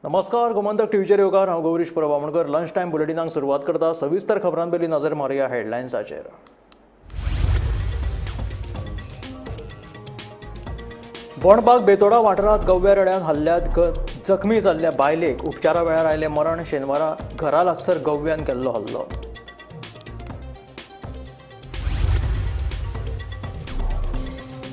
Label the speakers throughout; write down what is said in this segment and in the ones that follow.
Speaker 1: नमस्कार, गोमंतक टीव्हीचेर येवकार. हांव गौरीश परब आमोणकर. लंच टायम बुलेटिनाक सुरवात करता. सविस्तर खबरां पयलीं नजर मारुया हेडलायन्साचेर. बोणबाग बेतोडा वाठारांत गव्या रेड्यान हल्ल्यांत जखमी जाल्ल्या बायलेक उपचारा वेळार आयलें मरण. शेनवारा घरा लागसर गव्यान केल्लो हल्लो.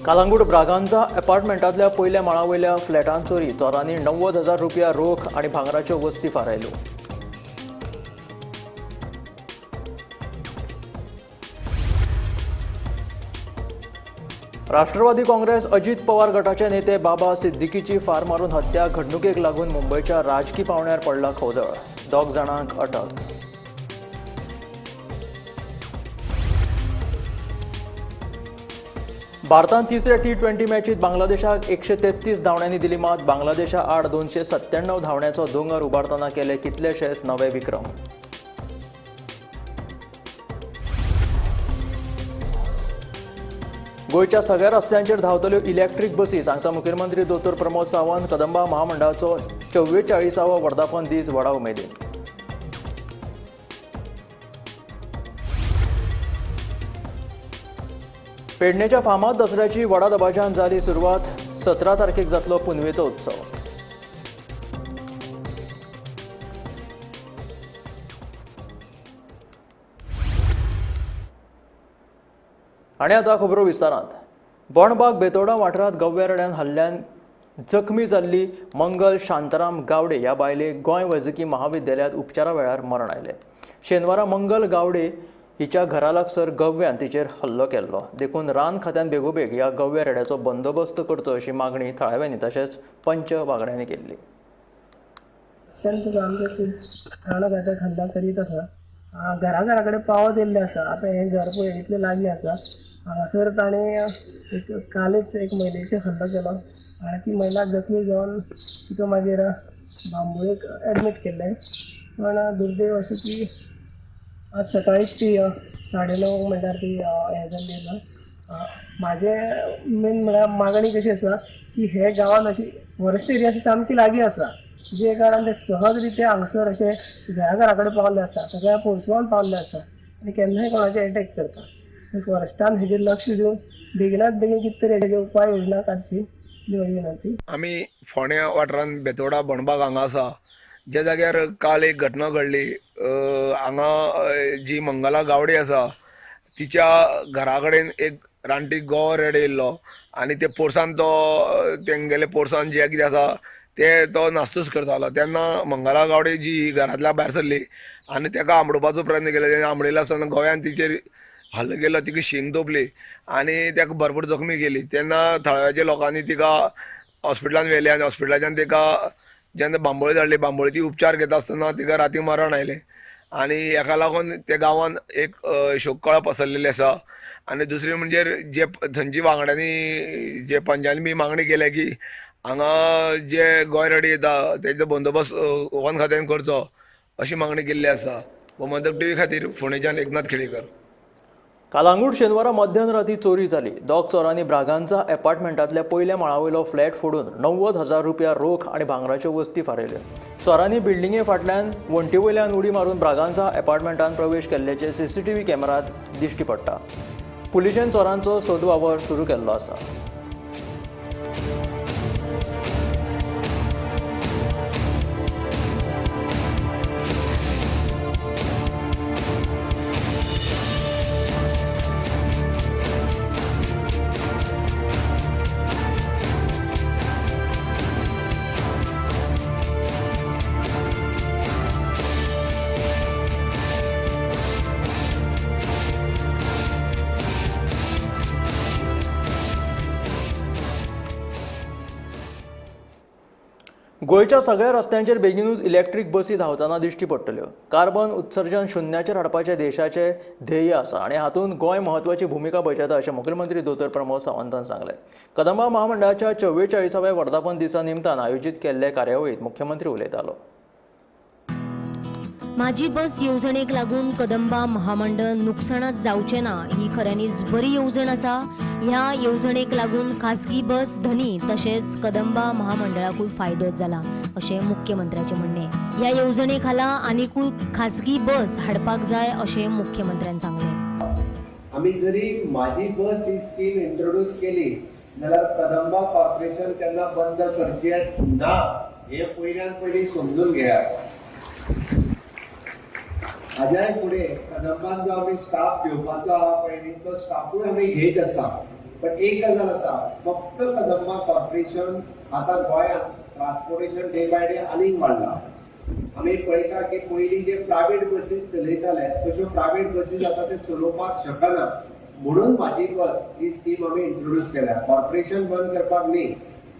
Speaker 1: कालांगूट ब्रागांजा अपार्टमेंटांतल्या पयल्या माळा वयल्या फ्लॅटांत चोरी. चोरांनी 90,000 रुपया रोख आनी भांगराच्यो वस्ती फारायल्यो. राष्ट्रवादी काँग्रेस अजित पवार गटाचे नेते बाबा सिद्दीकीची फार मारून हत्या घडणुकेक लागून मुंबयच्या राजकी पावण्यार पडला खवदळ. 2 जाणांक अटक. भारतान तिसऱ्या T20 मॅचीत बांगलादेशाक 133 धांवड्यांनी दिली मात. बांगलादेशा आड 297 धांवड्यांचो दोंगर उबारतना केले कितलेशेच नवे विक्रम. गोंयच्या सगळ्या रस्त्यांचेर धांवतल्यो इलेक्ट्रीक बसी, सांगता मुखेलमंत्री दोतोर प्रमोद सावंत. कदंबा महामंडळाचो 44वो वर्धापन दीस व्हडा उमेदीन. पेडणेच्या फामाद दसऱ्याची व्हडा दबाज्यान जाली सुरवात. 17 तारखेक जातलो पुनवेचो उत्सव. आनी आतां खबरो विस्तारांत. बोणबाग बेतोडा वाठारांत गव्या रेड्यान हल्ल्यान जखमी जाल्ली मंगल शांताराम गावडे ह्या बायलेक गोंय वैजकी महाविद्यालयांत उपचारा वेळार मरण आयलें. शेनवारा मंगल गावडे हिच्या घरा लागसर गव्यान तिचेर हल्लो केल्लो. देखून रान खात्यान बेगोबेग ह्या गव्या रेड्याचो बंदोबस्त करचो अशी मागणी थळाव्यांनी तशेंच पंच वांगड्यांनी केल्ली.
Speaker 2: अत्यंत आमचे रान खात्याक हल्ला करीत आसा. घरा घरा कडेन पावत येयल्लें आसा. आतां हें घर पळय इतलें लागीं आसा. हांगासर ताणें एक कालच एक महिलेचेर हल्लो केलो आनी ती महिला जखमी जावन तिका मागीर बांबोळेक एडमीट केल्लें. पण दुर्दैव अशें की आज सकाळीच ती 9:30 म्हणल्यार ती हें जाल्ली आसा. म्हाजें मेन म्हळ्यार मागणी कशी आसा की हे गांवांत अशी फॉरेस्ट एरिया अशी सामकी लागीं आसा, जे कारणान ते सहज रित्या हांगसर अशें घरा घरा कडेन पावल्ले आसा, सगळ्या पोरसुवान पावल्ले आसा आनी केन्नाय कोणाचेर एटॅक करता. फॉरेस्टान हेजेर लक्ष दिवन बेगिनात बेगीन कितें तरी हेजेर उपाय योजना काडची ही म्हजी विनंती.
Speaker 3: आमी फोंड्या वाठारांत बेतोडा बोणबाग हांगा आसा, ज्या जाग्यार काल एक घटना घडली. हांगा जी मंगला गावडे आसा तिच्या घरा कडेन एक रानटी गो रेडे येयल्लो आनी ते पोरसान तो तेंगेले पोरसान जे कितें आसा ते तो नास्तूस करतालो. तेन्ना मंगला गावडे जी घरांतल्या भायर सरली आनी तेका आमडोवपाचो प्रयत्न केलो. तेणें आमडयलो आसतना गोव्यान तिचेर हल्लो केलो, तिका शींग तोपली आनी तेका भरपूर जखमी केली. तेन्ना थळाव्या लोकांनी तिका हॉस्पिटलान व्हेली आनी हॉस्पिटलाच्यान तिका जेन्ना बांबोळे धाडली, बांबोळे ती उपचार घेता आसतना तिका राती मरण आयलें आनी हेका लागून त्या गांवान एक शोककळा पसरलेली आसा. आनी दुसरी म्हणजे जे थंयची वांगड्यांनी जे पंचांनी बी मागणी केल्या की हांगा जे गोंय रेडी येता तेजो बंदोबस्त वन खात्यान करचो अशी मागणी केल्ली आसा. गोमंतक टीव्ही खातीर फोंडेच्यान एकनाथ खेडेकर.
Speaker 1: कालांगूट शेनवारा मध्यान राती चोरी जाली. 2 चोरांनी ब्रागांजा अपार्टमेंटांतल्या पयल्या माळा वयलो फ्लॅट फोडून 90,000 रुपया रोख आनी भांगराच्यो वस्ती फारायल्यो. चोरांनी बिल्डिंगे फाटल्यान वण्टी वयल्यान उडी मारून ब्रागांजा अपार्टमेंटांत प्रवेश केल्ल्याचें सीसीटीव्ही कॅमेरांत दिश्टी पडटा. पुलिशेन चोरांचो सोद वावर सुरू केल्लो आसा. गोंयच्या सगळ्या रस्त्यांचेर बेगीनूच इलेक्ट्रीक बसी धांवतना दिश्टी पडटल्यो. कार्बन उत्सर्जन शून्याचेर हाडपाचें देशाचें ध्येय आसा आनी हातूंत गोंय म्हत्वाची भुमिका बजायता अशें मुखेलमंत्री दोतोर प्रमोद सावंतान सांगलें. कदंबा महामंडळाच्या 44व्या वर्धापन दिसा निमतान आयोजीत केल्ले कार्यावळींत मुख्यमंत्री उलयतालो.
Speaker 4: माझी बस येवजणेक लागून कदंबा महामंडळ नुकसानात जावचें ना ही खऱ्यांनीच बरी येवजण आसा. ह्या येवजणेक लागून खासगी बस धनी तशेंच कदंबा महामंडळाकूय फायदो जाला. अशें मुख्यमंत्र्याचें म्हणणें. ह्या येवजणे खाला आनिकूय खासगी बस हाडपाक जाय अशें मुख्यमंत्र्यान सांगलें.
Speaker 5: आमी जरी माझी बस ही स्कीम इंट्रोड्यूस केली जाल्यार कदंबा कॉर्पोरेशन केन्ना बंद करचें ना हें पयल्यान पयलीं समजून घेयात. हाज्याय फुडें कदंबान जो आमी स्टाफ घेवपाचो आहा पळय न्ही, तो स्टाफूय आमी घेयत आसा. पण एक गजाल आसा, फक्त कदंबा कॉर्पोरेशन आतां गोंयांत ट्रान्सपोर्टेशन डे बाय डे आनीक वाडला. आमी पळयता की पयलीं जे प्रायवेट बसीस चलयताले तश्यो प्रायवेट बसीस आतां ते चलोवपाक शकना, म्हणून माझी बस ही स्कीम आमी इंट्रोड्यूस केल्या. कॉर्पोरेशन बंद करपाक न्ही,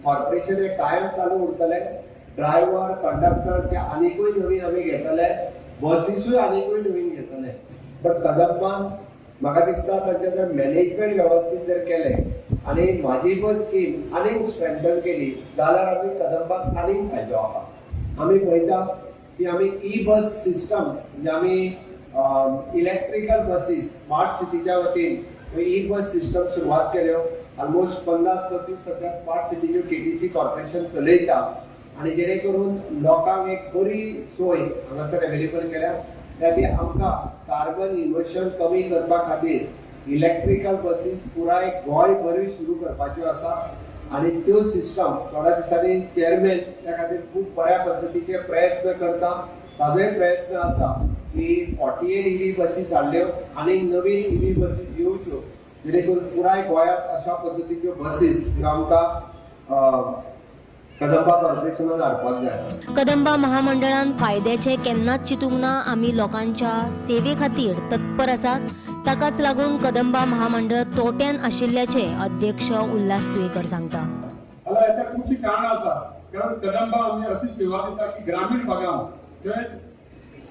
Speaker 5: कॉर्पोरेशन हे कायम चालू उरतले. ड्रायव्हर कंडक्टर्स हे आनिकूय नवीन आमी घेतले, बसीसूय आनिकूय नवीन घेतले. बट कदंबान म्हाका दिसता तांचें जर मॅनेजमेंट वेवस्थीत जर केलें आनी माझी बस स्कीम आनीक स्ट्रेंथन केली जाल्यार आमी कदंबाक आनीक फायदो आहा. आमी पळयता की आमी ई बस सिस्टम म्हणजे आमी इलेक्ट्रिकल बसीस स्मार्ट सिटीच्या वतीन ई बस सिस्टम सुरवात केल्यो. ऑलमोस्ट 50 बसीस सद्या स्मार्ट सिटीच्यो केटीसी कॉर्पोरेशन चलयता आनी जेणे करून लोकांक एक बरी सोय हांगासर अवेलेबल केल्या. त्या खातीर आमकां कार्बन इमिशन कमी करपा खातीर इलेक्ट्रिकल बसीस पुराय गोंयभरूय सुरू करपाच्यो आसा आनी त्यो सिस्टम थोड्या दिसांनी चेअरमॅन त्या खातीर खूब बऱ्या पद्दतीचे प्रयत्न करता. ताजोय प्रयत्न आसा की 48 EV बसीस हाडल्यो आनी नवीन EV बसीस येवच्यो, जेणे करून पुराय गोंयांत अशा पद्दतीच्यो बसीस ह्यो आमकां कदंबा कॉर्पोरेशनान हाडपाक जाय.
Speaker 4: कदंबा महामंडळान फायद्याचें केन्नाच चिंतूंक ना. आमी लोकांच्या सेवे खातीर तत्पर आसात. ताकाच लागून कदंबा महामंडळ तोट्यान आशिल्ल्याचें अध्यक्ष उल्हास तुयेकर सांगता.
Speaker 6: हाका खुबशीं कारणां आसा. कारण कदंबा आमी अशी सेवा दिता की ग्रामीण भागांत थंय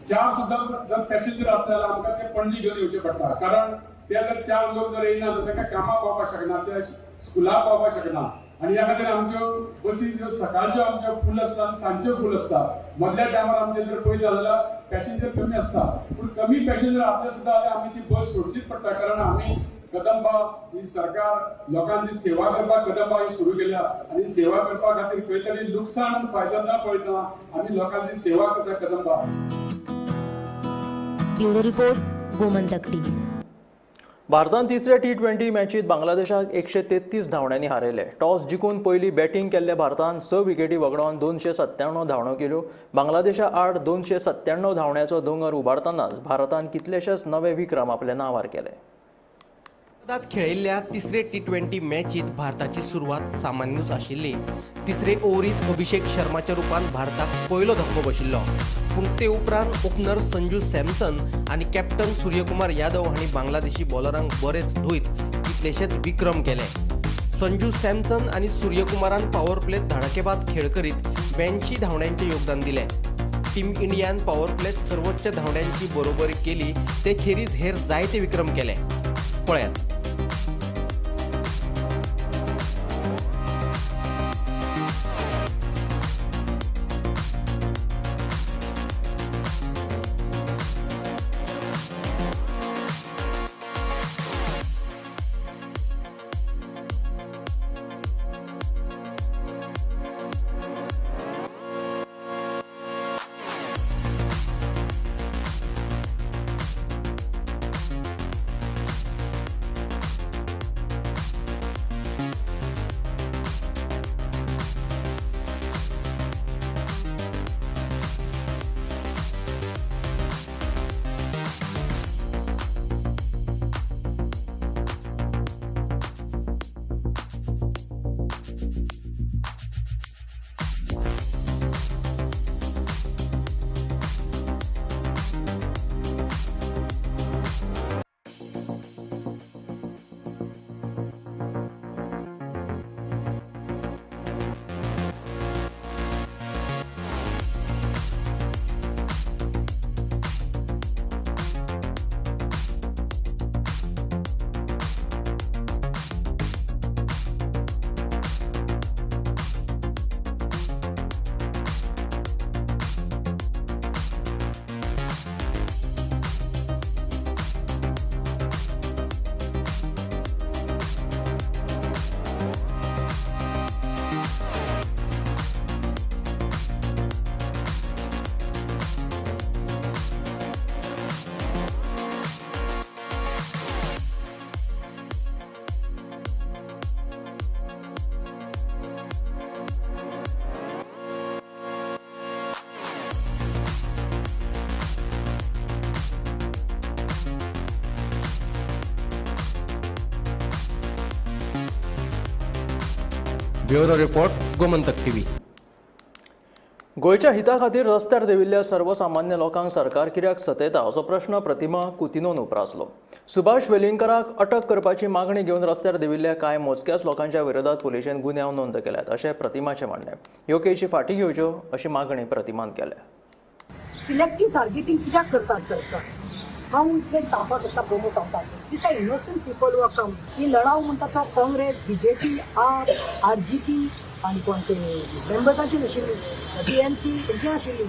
Speaker 6: 4 सुद्दां जर पॅसेंजर आसले जाल्यार आमकां ते पणजी घेवन येवचें पडटा. कारण ते जर 4 लोक जर येयना जाल्यार ताका कामाक पावपाक शकना, ते स्कुलाक पावपाक शकना. आनी ह्या खातीर आमच्यो बसी ज्यो सकाळच्यो आमच्यो फूल आसता आनी सांजच्यो फूल आसता. मदल्या टायमार आमचे जर पळयत जाल्यार पॅसेंजर कमी आसता, पूण कमी पॅसेंजर आसले सुद्दां जाल्यार आमी ती बस सोडचीच पडटा. कारण आमी कदंबा ही सरकार लोकांची सेवा करपाक कदंबा ही सुरू केल्या आनी सेवा करपा खातीर खंय तरी लुकसाण आनी फायदो ना पळयतना आमी लोकांची सेवा करता Kadamba.
Speaker 4: Bureau report, Gomantak TV.
Speaker 1: भारतान तिसऱ्या T20 मॅचीत बांगलादेशाक 133 धांवड्यांनी हारयले. टॉस जिखून पयली बॅटींग केल्ल्या भारतान 6 विकेटी वगडावन 297 धांवड्यो केल्यो. बांगलादेशा आड 297 धांवड्याचो दोंगर उबारतनाच भारतान कितलेशेच नवे विक्रम आपल्या नांवार केले.
Speaker 7: खेळिल्ल्या तिसरे T20 मॅचीत भारताची सुरवात सामान्यूच आशिल्ली. तिसरे ओव्हरीत अभिषेक शर्माच्या रुपान भारताक पयलो धक्को बशिल्लो. पूण ते उपरांत ओपनर संजू सॅमसन आनी कॅप्टन सूर्यकुमार यादव हांणी बांगलादेशी बॉलरांक बरेच धुयत कितलेशेच विक्रम केले. संजू सॅमसन आनी सूर्यकुमारान पावर प्लेत धडाकेबाज खेळ करीत 82 धांवड्यांचें योगदान दिलें. टीम इंडियान पावर प्लेत सर्वोच्च धांवड्यांची बरोबरी केली, ते खेरीज हेर जायते विक्रम केले. पळयात. Bureau report, Gomantak TV.
Speaker 1: गोंयच्या हिता खातीर रस्त्यार देंविल्ल्या सर्वसामान्य लोकांक सरकार कित्याक सतयता असो प्रश्न प्रतिमा कुतिनोन उप्रासलो. सुभाष वेलिंगकराक अटक करपाची मागणी घेवन रस्त्यार देंविल्ल्या कांय मोजक्याच लोकांच्या विरोधात पुलिशेन गुन्यांव नोंद केल्यात अशें प्रतिमाचें म्हणणें. ह्यो केशी फाटीं घेवच्यो अशी मागणी प्रतिमान केल्या.
Speaker 8: सिलेक्टीव टार्गेटींग कित्याक करता सरकार? हांव इतलें सांगपाक सोदता, प्रमोद सांगता, these are innocent people who come. ही लढाव म्हणटा तो काँग्रेस, बीजेपी, आप, आरजीपी आनी कोण ते मेंबर्सांची नाशिल्ली, टीएमसी तेंची आशिल्ली.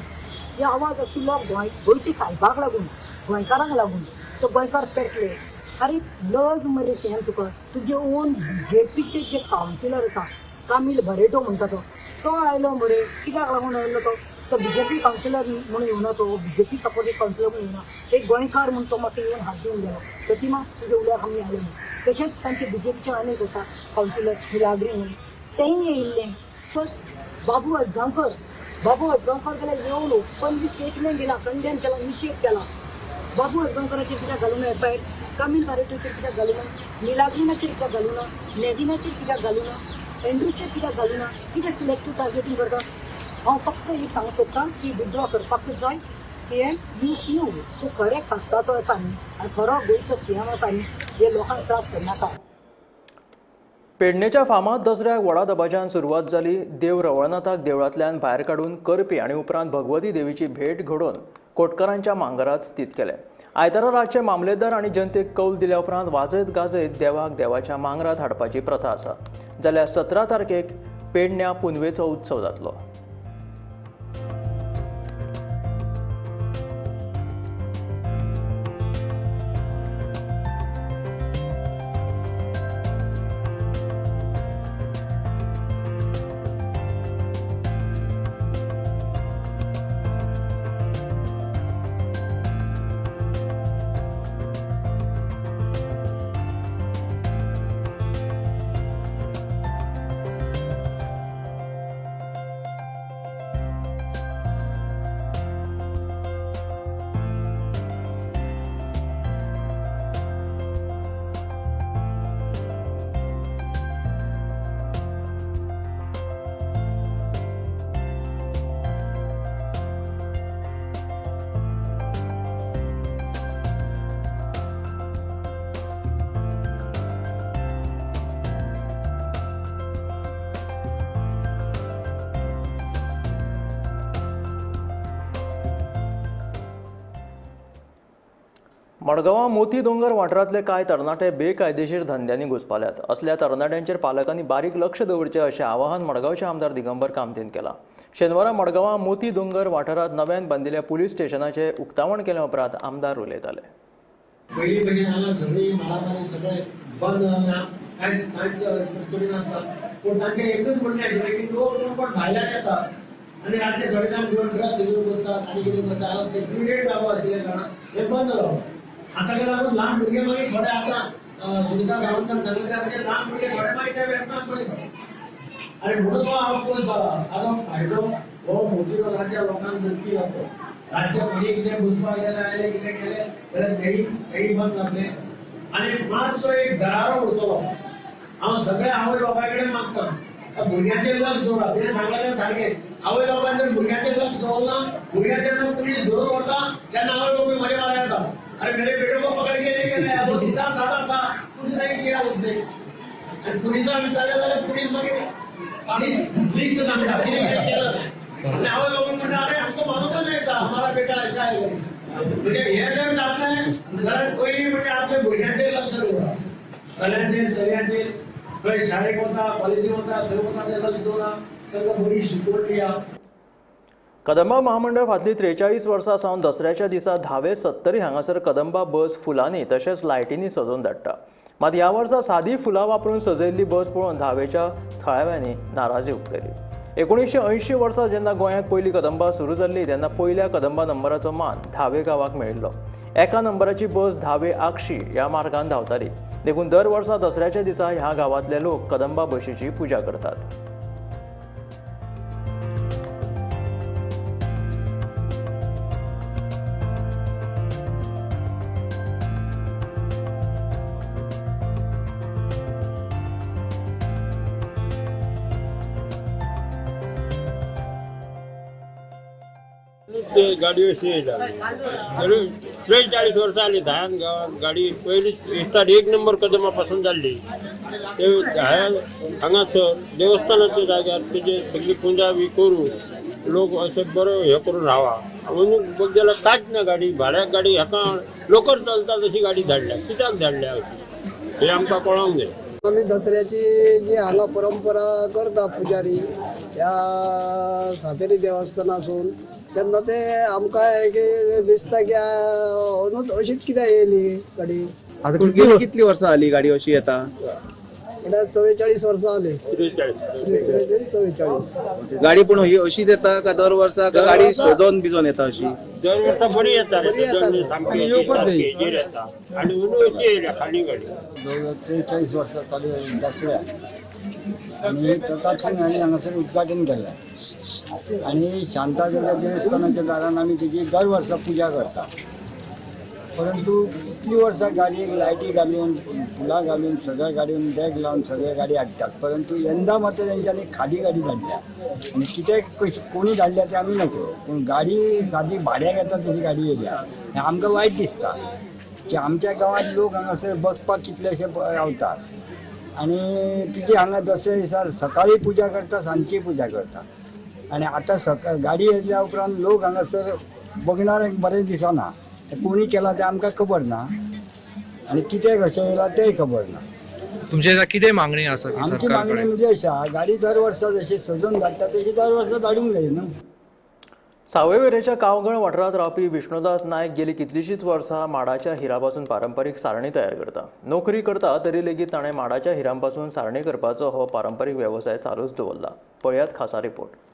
Speaker 8: ही आवाज आशिल्लो गोंय गोंयचे सायबाक लागून, गोंयकारांक लागून. सो गोंयकार पेटले. आरे लज मरे सीएम तुका, तुजे ओन बीजेपीचे जे कावन्सिलर आसा कामील बरेटो म्हणटा तो, तो आयलो मरे, कित्याक लागून आयलो तो? तो बीजेपी कावन्सिलर म्हणून येवना, तो बीजेपी सपोर्टेड कावन्सिलर म्हणून येवना, एक गोंयकार म्हूण तो म्हाका येवन हात दिवन गेलो. प्रतिमा तुजे उल्याक आमी आयले म्हणून. तशेंच तांचे बीजेपीचे अनेक आसा कावन्सिलर मिलाग्री म्हणून, तेंय येयल्ले. प्लस बाबू अजगांवकर, बाबू अजगांवकर जाल्यार येवन ओपनली स्टेटमेंट दिला, कंडेम केला, निशेध केला. बाबू अजगांवकराचेर कित्याक घालूना एफआयआर? कामील बारेटोचेर कित्याक घालूना? मिलाग्रिनाचेर कित्याक घालूना? नेविनाचेर कित्याक घालूना? एंड्रूचेर कित्याक घालूना? कितें सिलेक्टीव टार्गेटींग करता? हांव फक्त एक सांगूंक सोदतां की विथड्रॉ करपाकूच जाय. सीएम you few तूं खरें खासदाचो आसा न्ही आनी खरो गोंयचो सीएम आसा न्ही, हे लोकांक त्रास करनाका.
Speaker 1: पेडणेच्या फामाद दसऱ्याक व्हडा दबाज्यान सुरवात जाली. देव रवळनाथाक देवळांतल्यान भायर काडून करपी आनी उपरांत भगवती देवीची भेट घडोवन कोटकरांच्या मांगरात स्थित केलें. आयतारा रातचे मामलेदार आनी जनतेक कौल दिल्या उपरांत वाजयत गाजयत देवाक देवाच्या मांगरात हाडपाची प्रथा आसा. जाल्यार 17 तारखेक पेडण्या पुनवेचो उत्सव जातलो. मडगांवां मोती दोंगर वाठारांतले कांय तरणाटे बेकायदेशीर धंद्यांनी घुसपाल्यात. असल्या तरणाट्यांचेर पालकांनी बारीक लक्ष दवरचें अशें आवाहन मडगांवचे आमदार दिगंबर कामतीन केलां. शेनवारा मडगांवां मोती दोंगर वाठारांत नव्यान बांदिल्ल्या पुलीस स्टेशनाचें उक्तावण केल्या उपरांत आमदार उलयताले.
Speaker 9: पयलीं भशेन हांगा झगडीं मारामारी सगळें बंद जालां, कांयच करिनासता. पूण तांचें एकूच म्हणणें आशिल्लें की लोक कोण कोण भायल्यान येता आनी रातचे थोडे जाण घेवन ड्रग्स घेवन बसतात आनी कितें करता. हांगा सेक्युरिटेड जागो आशिल्ल्या कारणान हें बंद जालो. आतां लागून ल्हान भुरगे मागीर थोडे आतां सुनिता सावंतान सांगलें त्या म्हणजे ल्हान भुरगे थोडे मागीर त्या व्यसनाक पळयता आनी म्हणून तो हांव पयस जाला. हाजो फायदो हो मोती दोंगराच्या लोकांक नक्की जातलो. रातचे फुडें कितें बसपाक गेले आयले कितें केलें जाल्यार तेय बंद जातलें आनी मातसो एक दरारो उरतलो. हांव सगळ्या आवय बापाय कडेन मागता भुरग्यांचेर लक्ष दवरा. कितें सांगलां तें सारकें. आवय बापायन जर भुरग्यांचेर लक्ष दवरना, भुरग्यांक जेन्ना पुलीस धरून व्हरता तेन्ना आवय बापूय म्हजे मारा येता, अरे मेरे बेटे को पकड़ के लेके गया, वो सीधा साधा था, कुछ नहीं किया उसने. आणि पुलिसांक विचारलें जाल्यार पुलीस मागीर लिस्ट सांगता कितें कितें केलां. आनी आवय बापूय म्हणटा अरे आमकां मानूंकच नाही था, हमारा बेटा ऐसा है. म्हणजे हें जर जातलें जाल्यार पयलीं म्हणजे आपल्या भुरग्यांचेर लक्ष दवरा, चल्यांचेर चलयांचेर, खंय शाळेक वता कॉलेजीक वता खंय वता तें लक्ष दवरा, तांकां बरी शिकवण दिया.
Speaker 1: कदंबा महामंडळ फाटलीं 43 वर्सां सावन दसऱ्याच्या दिसा धावे सत्तरी हांगासर कदंबा बस फुलांनी तशेंच लायटींनी सजोवन धाडटा. मात ह्या वर्सा सादी फुलां वापरून सजयल्ली बस पळोवन धावेच्या थळाव्यांनी नाराजी उक्तायली. 1980 वर्सा जेन्ना गोंयांत पयली कदंबा सुरू जाल्ली तेन्ना पयल्या कदंबा नंबराचो मान धावे गांवाक मेळिल्लो. एका नंबराची बस धावे आगशी ह्या मार्गान धांवताली. देखून दर वर्सा दसऱ्याच्या दिसा ह्या गांवांतले लोक कदंबा बशीची पुजा करतात.
Speaker 10: ते गाडी अशी येयल्या तरी 43 वर्सां जाली धायान गांवांत गाडी पयली स्टार्ट 1 नंबर कदंबा पासून जाल्ली. ते धायान हांगासर देवस्थानाच्या जाग्यार तेजे सगळी पुजा बी करून लोक अशे बरो हे करून रावा. अंदू बघ जाल्यार कांयच ना, गाडी भाड्याक गाडी हाका लोकर चलता तशी गाडी धाडल्या, कित्याक धाडल्या अशी हे आमकां कळोंक जाय.
Speaker 2: आमी दसऱ्याची जी हांगा परंपरा करता पुजारी ह्या सातेरी देवस्थानासून, तेन्ना ते आमकां एक दिसता की अंदूच अशीच कित्याक येयली गाडी.
Speaker 11: आतां गेली कितली वर्सां जाली गाडी अशी येता?
Speaker 2: म्हळ्यार 44 वर्सां जाली.
Speaker 10: 43
Speaker 2: 44.
Speaker 11: गाडी पूण ही अशीच येता का दर वर्सा, का गाडी सजोवन बिजोवन येता अशी?
Speaker 10: दर वर्सा बरी येता रे, सामकी हेजेर येता. आनी अंदू अशी येयल्या खाली गाडी.
Speaker 12: 43 वर्सां चालू दसऱ्या आनी प्रताप सिंग हांणी हांगासर उद्घाटन केलें आनी शांतादुर्गा देवस्थानाच्या दारान आमी तेजी दर वर्सा पुजा करता. परंतु इतली वर्सां गाडयेक लायटी घालून, फुलां घालून, सगळ्या गाडयेन बॅग लावन सगळे गाडी हाडटात, परंतु यंदा मात्र तेंच्यांनी खाली गाडी धाडल्या आनी कित्याक कशी कोणी धाडल्या ते आमी नकळो, पूण गाडी सादी भाड्याक येता तशी गाडी येयल्या. हें आमकां वायट दिसता की आमच्या गांवांत लोक हांगासर बसपाक कितलेशे रावतात आनी तिची हांगा दसऱ्या दिसा सकाळी पुजा करता, सांजची पुजा करता. आनी आतां सकाळ गाडी येयल्या उपरांत लोक हांगासर बघणाऱ्यांक बरें दिसना. कोणी केला तें आमकां खबर ना आनी कितें कशें येयलां तेंय खबर ना.
Speaker 13: तुमची आतां कितें मागणी आसा?
Speaker 12: आमची मागणी म्हणजे अशा, गाडी दर वर्सा जशी सजोवन धाडटा तशी दर वर्सा धाडूंक जाय न्हू.
Speaker 1: सावयवेरेच्या कावगण वाठारांत रावपी विष्णुदास नायक गेली कितलीशींच वर्सां माडाच्या हिरापासून पारंपारीक सारणी तयार करता. नोकरी करता तरी लेगीत ताणें माडाच्या हिरांपासून सारणी करपाचो हो पारंपारीक वेवसाय चालूच दवरला. पळयात खासा रिपोर्ट.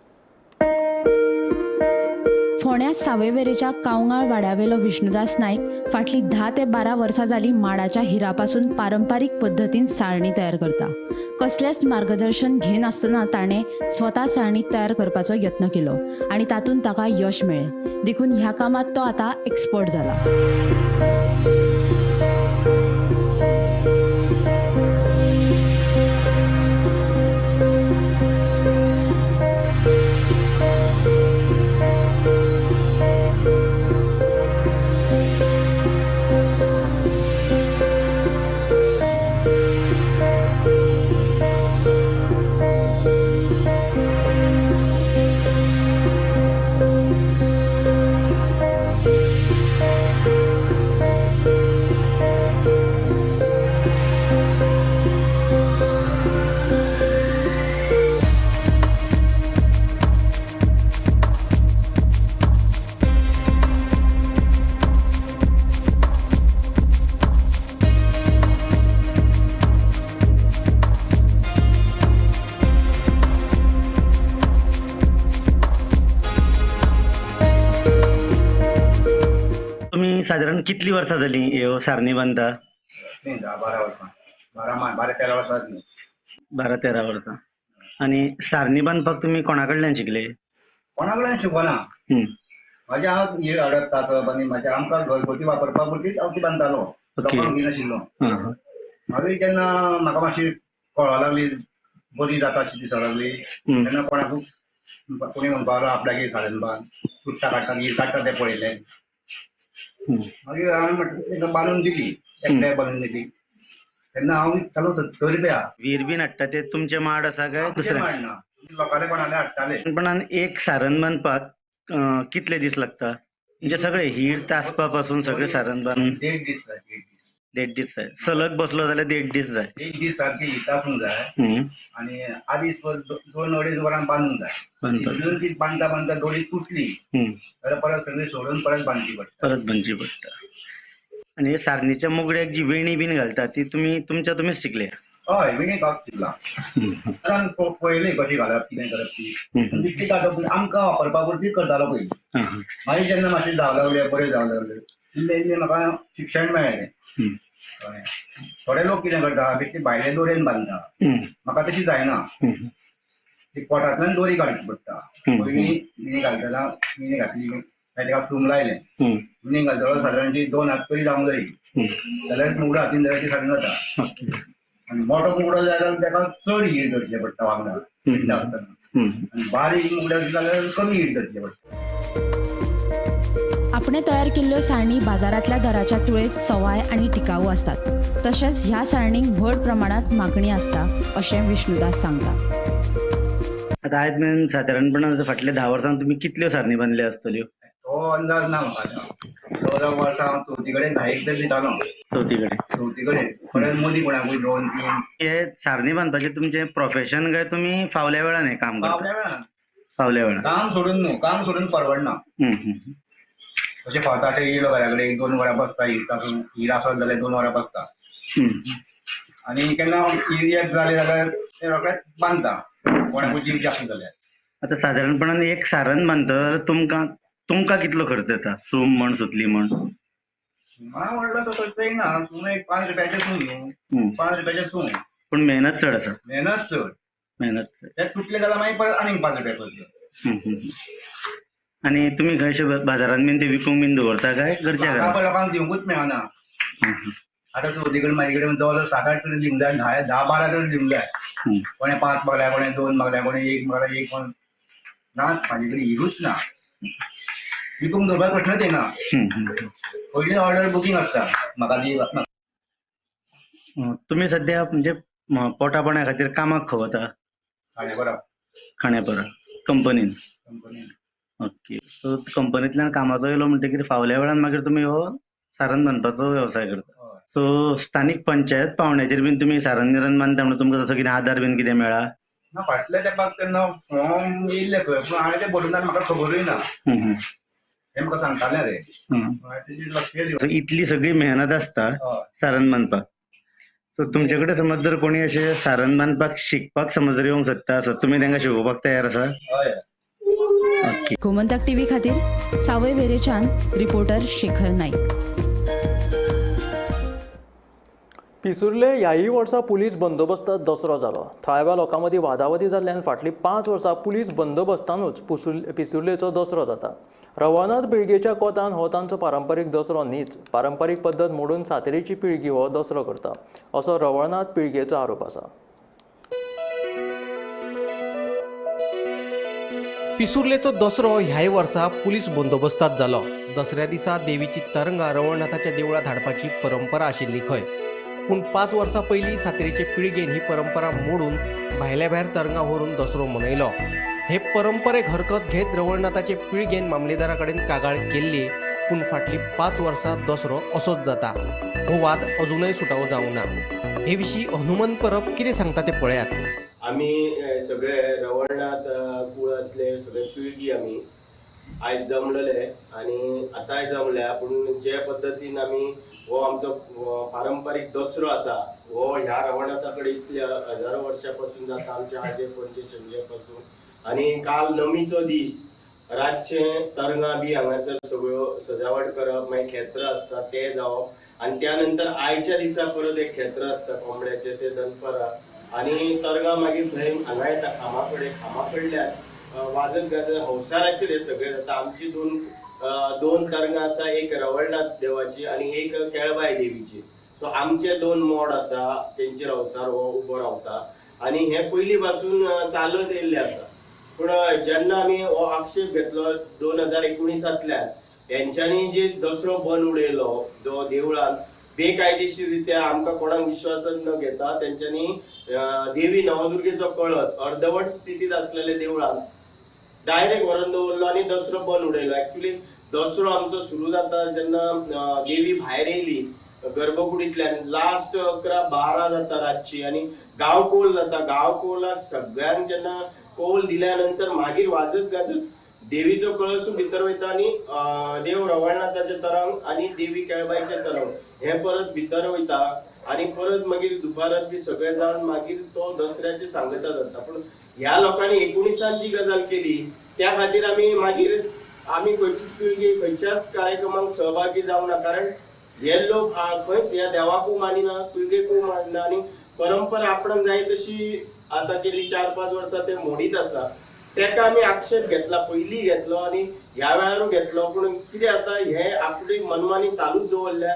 Speaker 14: फोंड्या सावयवेरेच्या कावंगाळ वाड्यावेलो विष्णुदास नायक फाटली 10 ते 12 वर्सां जाली माडाच्या हिरापासून पारंपारीक पद्दतीन साळणी तयार करता. कसलेंच मार्गदर्शन घेनासतना ताणें स्वता साळणी तयार करपाचो यत्न केलो आनी तातूंत ताका यश मेळ्ळें. देखून ह्या कामांत तो आतां एक्सपर्ट जाला.
Speaker 15: साधारण कितली वर्सां जाली ह्यो सारणी बांदता?
Speaker 16: 12 वर्सां, 12-13 वर्सां.
Speaker 15: 12-13 वर्सां. आनी सारणी बांदपाक तुमी कोणा कडल्यान शिकले?
Speaker 16: कोणा कडल्यान शिकना, म्हाज्या हांव ही अडत तासप आनी म्हाज्या आमकां घरगुती वापरपा पुरतीच हांव ती बांदतालो, लोकांक दिनाशिल्लो. मागीर जेन्ना म्हाका मातशी कळोंक लागली, बरी जाता अशी दिसोंक लागली, तेन्ना कोणाकूय कोणी म्हणपाक लागलो आपल्याक सारण बांद, चुट्टां काडटा, हीर काडटा तें पळयलें. मागीर हांवें म्हटलें बांदून दिली, एकल्याक बांदून दिली. तेन्ना हांव विकतालो 70 रुपया.
Speaker 15: वीर बीन हाडटा ते तुमचे माड आसा काय दुसरे?
Speaker 16: माड ना, लोकांले कोणाले हाडटाले.
Speaker 15: पण एक सारण बांदपाक कितले दीस लागता? म्हणजे सगळे हीर तासपा पासून सगळे सारण बांदून
Speaker 16: 1.5 दीस जाय.
Speaker 15: 1.5 दीस जाय. सलग बसलो जाल्यार 1.5 दीस जाय.
Speaker 16: 1 दीस सारकी ही तासूंक जाय आनी आदीस 2-2.5 वरां बांदूंक जाय. ती बांदता बांदता दोरी तुटली जाल्यार परत सगळी सोडून परत बांदची पडटा.
Speaker 15: परत बांदची पडटा. आनी सारणीच्या मुगड्याक जी वेणी बीन घालता ती तुमी तुमच्या तुमीच शिकले?
Speaker 16: हय, वेणी हांव शिकला. पळयली कशी घालप, कितें करप ती, ती काडप आमकां वापरपा पुरती करतालो पयलीं. मागीर जेन्ना मातशें जावं लागलें, बरें जावं लागलें, इल्लें इल्लें म्हाका शिक्षण मेळ्ळें. थोडे लोक कितें करता, बेश्टी भायले दोरयेन बांदता. म्हाका तशी जायना, ती पोटांतल्यान दोरी काडची पडटा. पयलीं विणी घालतना विणी घातली, मागीर ताका सूम लायलें, विणी घालतलो सादारणशी 2 हात तरी जावंक जाय, जाल्यार मुगडो हातीन जाल्यार ती सारण जाता. आनी मोटो मुगडो जाय जाल्यार ताका चड हीर धरचें पडटा वांगडा आसतना, आनी बारीक मुगडो जाल्यार कमी हीर धरचें पडटा.
Speaker 14: आपणे तयार केल्ल्यो साळणी बाजारांतल्या दराच्या तुळेत सवाय आनी टिकाऊ आसतात. तशेंच ह्या साळणींक व्हड प्रमाणांत मागणी आसता अशें विष्णुदास सांगता.
Speaker 15: आतां आयज मेरेन सादारणपणान फाटल्या 10 वर्सांत तुमी कितल्यो सारणी बांदल्यो आसतल्यो?
Speaker 16: तो अंदाज ना म्हाका. 14 वर्सां हांव चवथी कडेन 10 तरी दितालो. चवथी कडेन परत मदीं कोणाकूय 2 3.
Speaker 15: हे सारणी बांदपाचें तुमचें प्रोफेशन काय तुमी फावल्या वेळान हें काम करता?
Speaker 16: फावल्या वेळान.
Speaker 15: फावल्या वेळान.
Speaker 16: काम सोडून न्हू, काम सोडून परवडना. अशें फावता अशें येयलो घरा कडेन 1-2 वरां बसता, हीर आसत जाल्यार 2 वरां बसता. आनी केन्ना हीर एक जाले जाल्यार ते रोखडेच बांदता, कोणाकूय दिवचें आसत जाल्यार.
Speaker 15: आतां सादारणपणान एक सारण बांदता जाल्यार तुमकां कितलो खर्च येता? सूम म्हण, सुतली म्हण?
Speaker 16: ना व्हडलो असो खर्च येना. सूम एक 5 रुपयाचें सूम न्हू, 5 रुपयाचें सूम.
Speaker 15: पूण मेहनत चड आसा.
Speaker 16: मेहनत चड.
Speaker 15: मेहनत चड.
Speaker 16: ते तुटले जाल्यार मागीर परत आनीक 5 रुपया खर्च.
Speaker 15: आनी तुमी खंयशे बाजारान बीन ते विकूंक बीन दवरता काय घरच्या घरा?
Speaker 16: लोकांक दिवंकूच मेळना. आतां चवथी कडेन म्हाजे कडेन जवळ जवळ 7-8 तरी दिवंक जाय, 10-12 तरी दिवंक जाय. कोणें 5 मागल्या, कोणें 2 मागल्या, कोणें 1 मागल्या, 1 कोण ना. म्हाजे कडेन हिरूच ना. विकूंक दवरपाक प्रश्नच येना. पयलीं ऑर्डर बुकींग आसता म्हाका दी.
Speaker 15: तुमी सद्या म्हणजे पोटा पाण्या खातीर कामाक खंय वता?
Speaker 16: खांडेपारा.
Speaker 15: खांडेपारा कंपनीन? ओके. सो कंपनींतल्यान कामाचो येयलो म्हणटकीर फावल्या वेळान मागीर तुमी हो सारण बांदपाचो वेवसाय करता. सो स्थानीक पंचायत पावंड्याचेर बीन तुमी सारण बिरण बांदता म्हणून तुमकां तसो कितें आदार बीन कितें मेळ्ळा?
Speaker 16: ना, फाटल्या तेंपाक तेन्ना फॉर्म येयल्ले खंय, पूण हांवें तें भरून म्हाका खबरूय ना. हें म्हाका सांगतालें रे.
Speaker 15: इतली सगळी मेहनत आसता सारण बांदपाक. सो तुमचे कडेन समज जर कोणी अशें सारण बांदपाक शिकपाक समज जर येवंक सोदता आसत, तुमी तांकां शिकोवपाक तयार आसा?
Speaker 16: हय.
Speaker 14: गोमंतक टीव्ही खातीर सावय वेरेच्यान रिपोर्टर शेखर नाईक.
Speaker 1: पिसुर्ले ह्याय वर्सा पुलीस बंदोबस्तात दसरो जालो. थळाव्या लोकां मदीं वादावादी जाल्ल्यान फाटलीं 5 वर्सां पुलीस बंदोबस्तानूच पिसुर्लेचो दसरो जाता. रवळनाथ पिळगेच्या कोतान हो तांचो पारंपारीक दसरो न्हीच, पारंपारीक पद्दत मोडून सातेरीची पिळगी हो दसरो करता असो रवळनाथ पिळगेचो आरोप आसा.
Speaker 7: पिसुर्लेचो दसरो ह्याय वर्सा पुलीस बंदोबस्तात जालो. दसऱ्या दिसा देवीची तरंगां रवळनाथाच्या देवळांत हाडपाची परंपरा आशिल्ली खंय, पूण 5 वर्सां पयलीं सातेरीचे पिळगेन ही परंपरा मोडून भायल्या भायर तरंगां व्हरून दसरो मनयलो. हे परंपरेक हरकत घेत रवळनाथाचे पिळगेन मामलेदारा कडेन कागाळ केल्ली, पूण फाटलीं 5 वर्सां दसरो असोच जाता. हो वाद अजूनय सुटावो जावंक ना. हे विशीं हनुमंत परब कितें सांगता तें पळयात.
Speaker 17: आमी सगळे रवळनाथ कुळांतले सगळे पिळगी आमी आयज जमलेले आनी आतांय जमल्या, पूण जे पद्दतीन आमी हो आमचो पारंपारीक दसरो आसा हो ह्या रवळनाथा कडेन इतल्या हजारो वर्सां पासून जाता, आमच्या आजे पणजे शंजे पासून. आनी काल नमीचो दीस, रातचे तरंगां बी हांगासर सगळ्यो सजावट करप, मागीर खेत्र आसता ते जावप, आनी त्या नंतर आयच्या दिसा परत एक खेत्र आसता कोंबड्याचे ते दनपरां, आनी तरंगां मागीर थंय हांगा येता खामा कडेन, खामा कडल्यान वाजत गाजत हंसाराचेर हे सगळें जाता. आमची दोन तरंगां आसा, एक रवळनाथ देवाची आनी एक केळबाय देवीची. सो आमचे 2 मोड आसा तेंचेर हंसार हो उबो रावता आनी हे पयलीं पासून चालत येयल्लें आसा. पूण जेन्ना आमी हो आक्षेप घेतलो 2019 हेंच्यांनी जे दसरो बंद उडयलो जो देवळान बेकायदेशीर रित्या, आमकां कोणाक विश्वासान न घेता तेंच्यांनी देवी नवदुर्गेचो कळस अर्दवट स्थितींत आसलेले देवळान डायरेक्ट व्हरून दवरलो आनी दसरो बंद उडयलो. एक्चुली दसरो आमचो सुरू जाता जेन्ना देवी भायर येयली गर्भकुडींतल्यान, लास्ट 11-12 जाता रातची आनी गांवकोल जाता. गांवकोलाक सगळ्यांक जेन्ना कौल दिल्या नंतर मागीर वाजत गाजत देवीचो कळस भितर वयता आनी देव रवळनाथाचे तरंग आनी देवी केळबायचे तरंग हे परत भितर वयता आनी परत मागीर दुपारात बी सगळे जाण मागीर तो दसऱ्याची सांगता जाता. पूण ह्या लोकांनी 19 जी गजाल केली त्या खातीर आमी मागीर आमी खंयचीच पिळगी खंयच्याच कार्यक्रमाक सहभागी जावंक ना, कारण हे लोक खंयच ह्या देवाकूय मानिना, पिळगेकूय मानिना आनी परंपरा आपणाक जाय तशी आतां गेली 4-5 वर्सां ते मोडीत आसा. तेका आमी आक्षेप घेतला, पयलीं घेतलो आनी ह्या वेळारूय घेतलो. पूण कितें जाता, हे आपली मनमानी चालूच दवरल्या,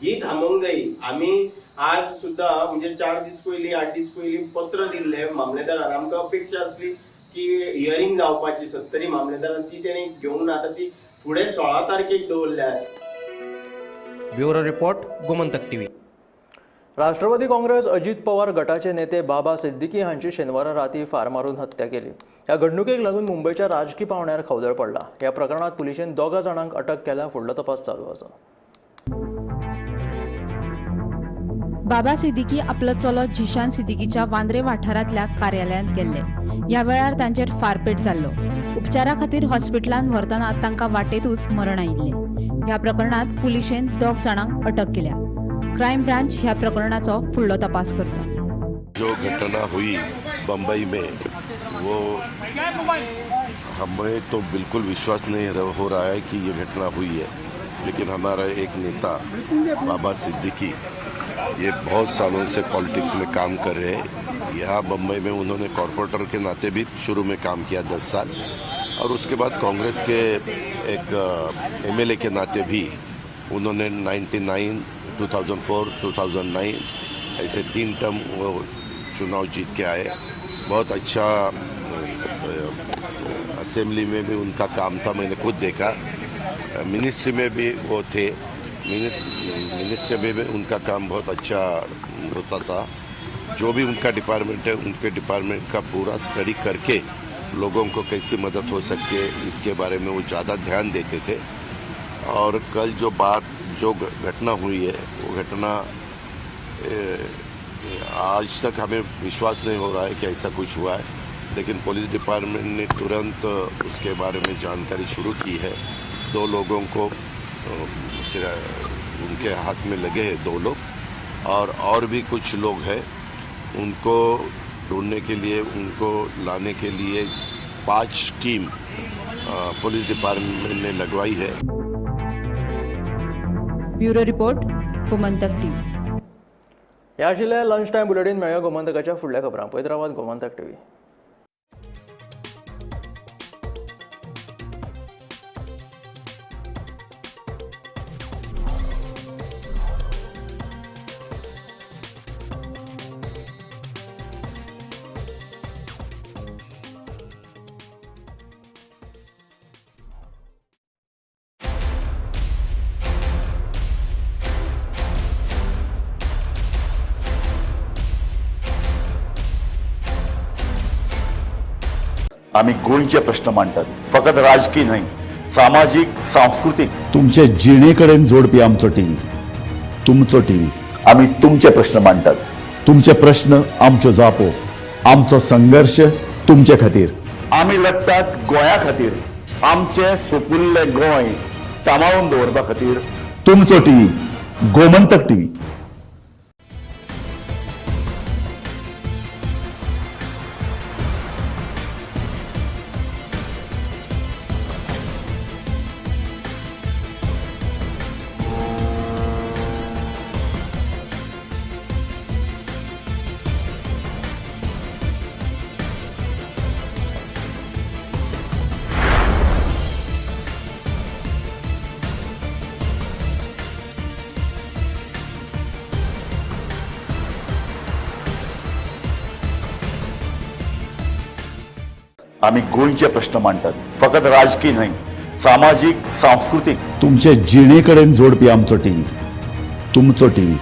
Speaker 17: ही थांबोवंक जायी. आमी आज सुद्दां म्हणजे 4 दीस पयलीं 8 दीस पयलीं पत्र दिल्लें मामलेदारान. आमकां अपेक्षा आसली की हियरींग जावपाची सत्तरी मामलेदारान ती तेणी घेवंक ना. आतां ती फुडें 16 तारखेक दवरल्या.
Speaker 7: Bureau report, Gomantak TV.
Speaker 1: Rashtrawadi Congress Ajit Pawar गटाचे नेते बाबा सिद्दीकी हांची शेनवारा राती फार मारून हत्या केली. ह्या घडणुकेक लागून मुंबयच्या राजकी पावंड्यार खवदळ पडला. ह्या प्रकरणात पुलिशेन 2 जाणांक अटक केल्या. फुडलो तपास चालू आसा.
Speaker 14: बाबा सिद्दीकी आपलो चलो झिशान सिद्दीकीच्या वांद्रे वाठारांतल्या कार्यालयांत गेल्ले. ह्या वेळार तांचेर फारपेट जाल्लो. उपचारा खातीर हॉस्पिटलांत व्हरतना तांकां वाटेतूच मरण आयिल्लें. ह्या प्रकरणात पुलिशेन 2 जाणांक अटक केल्या. क्राइम ब्रांच ह्या प्रकरणाचो फुडलो तपास करता.
Speaker 18: जो घटना हुई बम्बई में वो हमें तो बिल्कुल विश्वास नहीं हो रहा है कि ये घटना हुई है, लेकिन हमारा एक नेता बाबा सिद्दीकी ये बहुत सालों से पॉलिटिक्स में काम कर रहे हैं. यहाँ बम्बई में उन्होंने कॉरपोरेटर के नाते भी शुरू में काम किया 10 साल, और उसके बाद कांग्रेस के एक एमएलए के नाते भी उन्होंने 99, 2004, 2009 ऐसे 3 टर्म वो चुनाव जीत के आए. बहुत अच्छा असेंबली में भी उनका काम था, मैंने खुद देखा. मिनिस्ट्री में भी वो थे, मिनिस्ट्री में भी उनका काम बहुत अच्छा होता था. जो भी उनका डिपार्टमेंट है उनके डिपार्टमेंट का पूरा स्टडी करके लोगों को कैसी मदद हो सकती है इसके बारे में वो ज़्यादा ध्यान देते थे. और कल जो बात जो घटना हुई है वो घटना आज तक हमें विश्वास नहीं हो रहा है कि ऐसा कुछ हुआ है, लेकिन पुलिस डिपार्टमेंट ने तुरंत उसके बारे में जानकारी शुरू की है. 2 लोगों को उनके हाथ में लगे हैं 2 लोग, और भी कुछ लोग हैं, उनको ढूंढने के लिए उनको लाने के लिए 5 टीम पुलिस डिपार्टमेंट ने लगवाई है.
Speaker 14: Bureau report, Gomantak TV.
Speaker 1: ह्या आशिल्लें लंच टायम बुलेटीन. मेळया गोमंतकाच्या फुडल्या खबरां. पळयत रावात गोमंतक टीव्ही.
Speaker 19: आमी गोंयचे प्रश्न मांडटात, फकत राजकी न्हय, सामाजीक, सांस्कृतीक. तुमचे जिणे कडेन जोडपी आमचो टीव्ही, तुमचो टीव्ही. आमी तुमचे प्रश्न मांडटात, तुमचे प्रश्न आमच्यो जापो, आमचो संघर्श तुमचे खातीर. आमी लढटात गोंया खातीर, आमचें सुपुल्लें गोंय सांबाळून दवरपा खातीर. तुमचो टीव्ही, गोमंतक टीव्ही. आमी गोंयचे प्रश्न मांडटात, फकत राजकी न्हय, सामाजीक, सांस्कृतीक. तुमचे जिणे कडेन जोडपी आमचो टीव्ही, तुमचो टीव्ही.